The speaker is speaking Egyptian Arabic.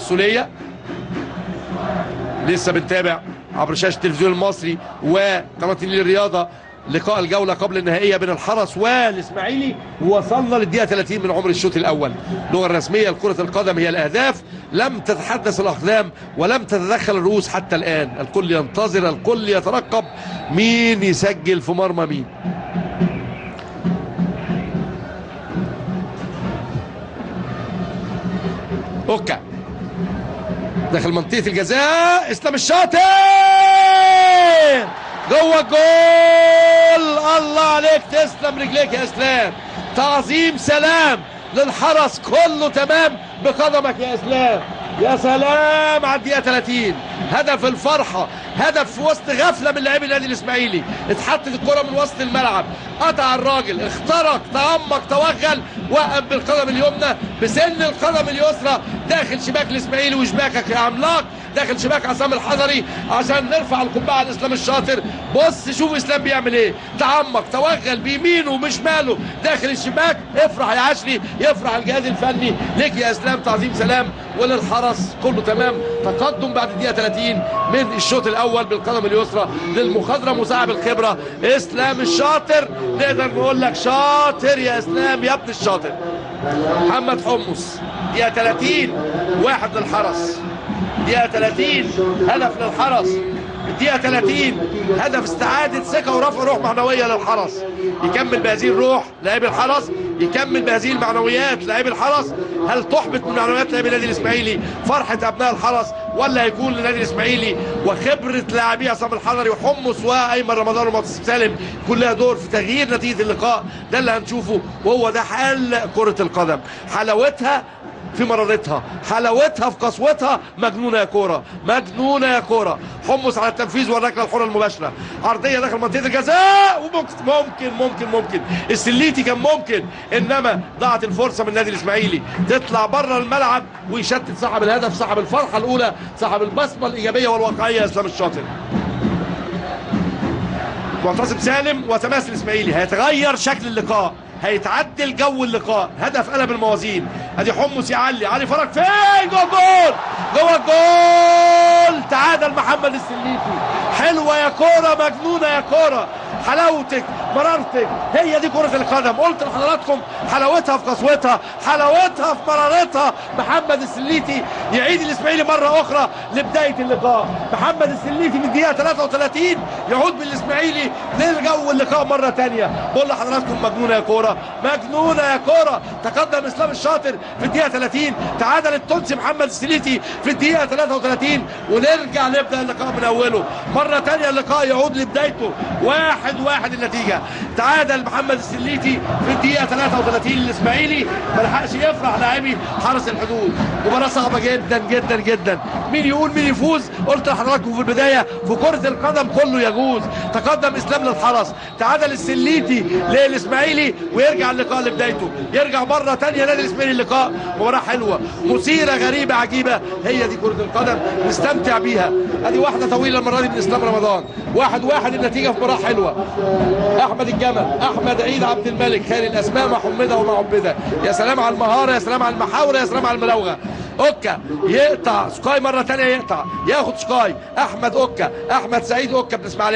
السوليه. لسه بنتابع عبر شاشة التلفزيون المصري وقناة النيل الرياضة لقاء الجولة قبل النهائية بين الحرس والاسماعيلي. وصلنا للدقيقه 30 من عمر الشوط الاول. اللغة الرسمية لكرة القدم هي الاهداف، لم تتحدث الاقدام ولم تتدخل الرؤوس حتى الان. الكل ينتظر، الكل يترقب مين يسجل في مرمى مين. اوكا داخل منطقة الجزاء، اسلام الشاطر جوه الجول. الله عليك، تسلم رجليك يا اسلام. تعظيم سلام للحرس، كله تمام بقدمك يا اسلام. يا سلام على الدقيقة 30، هدف الفرحة، هدف في وسط غفلة من لاعبي النادي الاسماعيلي. اتحطت الكره من وسط الملعب، قطع الراجل، اخترق، تعمق، توغل، وقف بالقدم اليمنى بسن القدم اليسرى داخل شباك الاسماعيلي وشباكك يا عملاق، داخل شباك عصام الحضري، عشان نرفع القبعة لاسلام الشاطر. بص شوف اسلام بيعمل ايه، تعمق، توغل بيمينه وبشماله داخل الشباك. افرح يا عشري، يفرح الجهاز الفني ليك يا اسلام. تعظيم سلام وللحرس، كله تمام. تقدم بعد الدقيقة 30 من الشوط الاول بالقدم اليسرى للمخضرم وصاحب الخبرة اسلام الشاطر. نقدر نقول لك شاطر يا اسلام يا ابن الشاطر. محمد حمص، دقيقة 30، واحد للحرس. دقيقة 30، هدف للحرس. الدقيقة 30، هدف استعادة ثقة ورفع روح معنوية للحرس. يكمل بهذه الروح لاعب الحرس، يكمل بهذه المعنويات لاعب الحرس. هل تحبط من معنويات لاعبي النادي الاسماعيلي فرحة ابناء الحرس، ولا هيكون للنادي الاسماعيلي وخبرة لاعبي عصام الحضري وحمص وايمن رمضان ومعتصم سالم كلها دور في تغيير نتيجة اللقاء؟ ده اللي هنشوفه، وهو ده حال كرة القدم، حلاوتها في مرارتها، حلاوتها في قسوتها. مجنونة يا كورة، مجنونة يا كورة. حمص على التنفيذ والركله الحرة المباشرة، عرضية داخل منطقة الجزاء، وممكن ممكن ممكن ممكن السليتي كان ممكن، انما ضاعت الفرصة من النادي الاسماعيلي، تطلع بره الملعب ويشتت صاحب الهدف، صاحب الفرحة الاولى، صاحب البصمة الايجابية والواقعيه اسلام الشاطر. معتصم سالم وتماس الاسماعيلي، هيتغير شكل اللقاء، هيتعدل جو اللقاء، هدف قلب الموازين. ادي حمص يعلي، علي فرج فين؟ جوه الجول، جوه الجول. تعادل محمد السليتي. حلوة يا كورة، مجنونة يا كورة، حلاوتك مرارتك، هي دي كرة القدم. قلت لحضراتكم حلاوتها في قسوتها، حلاوتها في مرارتها. محمد السليتي يعيد الاسماعيلي مرة أخرى لبداية اللقاء. محمد السليتي من الدقيقة 33 يعود بالاسماعيلي للجو اللقاء مرة ثانية. بقول لحضراتكم مجنونة يا كورة، مجنونة يا كورة. تقدم اسلام الشاطر في الدقيقة 30، تعادل التونسي محمد السليتي في الدقيقة 33، ونرجع نبدأ اللقاء من أوله مرة ثانية. اللقاء يعود لبدايته، 1-1 النتيجة. تعادل محمد السليتي في الدقيقة 33 للإسماعيلي، ما لحقش يفرح لاعبي حرس الحدود. مباراة صعبة جدا جدا جدا، مين يقول مين يفوز؟ قلت لحضراتكم في البداية في كرة القدم كله يجوز. تقدم اسلام للحرس، تعادل السليتي للإسماعيلي، ويرجع اللقاء لبدايته، يرجع مرة ثانية نادي الإسماعيلي اللقاء. مباراة حلوة، مثيرة، غريبة، عجيبة، هي دي كرة القدم، نستمتع بيها. ادي واحدة طويلة المرة دي من اسلام رمضان، 1-1 النتيجة في مباراة حلوة. احمد الجمل، احمد عيد عبد الملك، خالي الاسماء مع حمده ومع عبده. يا سلام على المهارة، يا سلام على المحاوره، يا سلام على المراوغه. اوكا يقطع سكاي مرة ثانية، يقطع، ياخد سكاي احمد اوكا، احمد سعيد اوكا بنسمع عليه.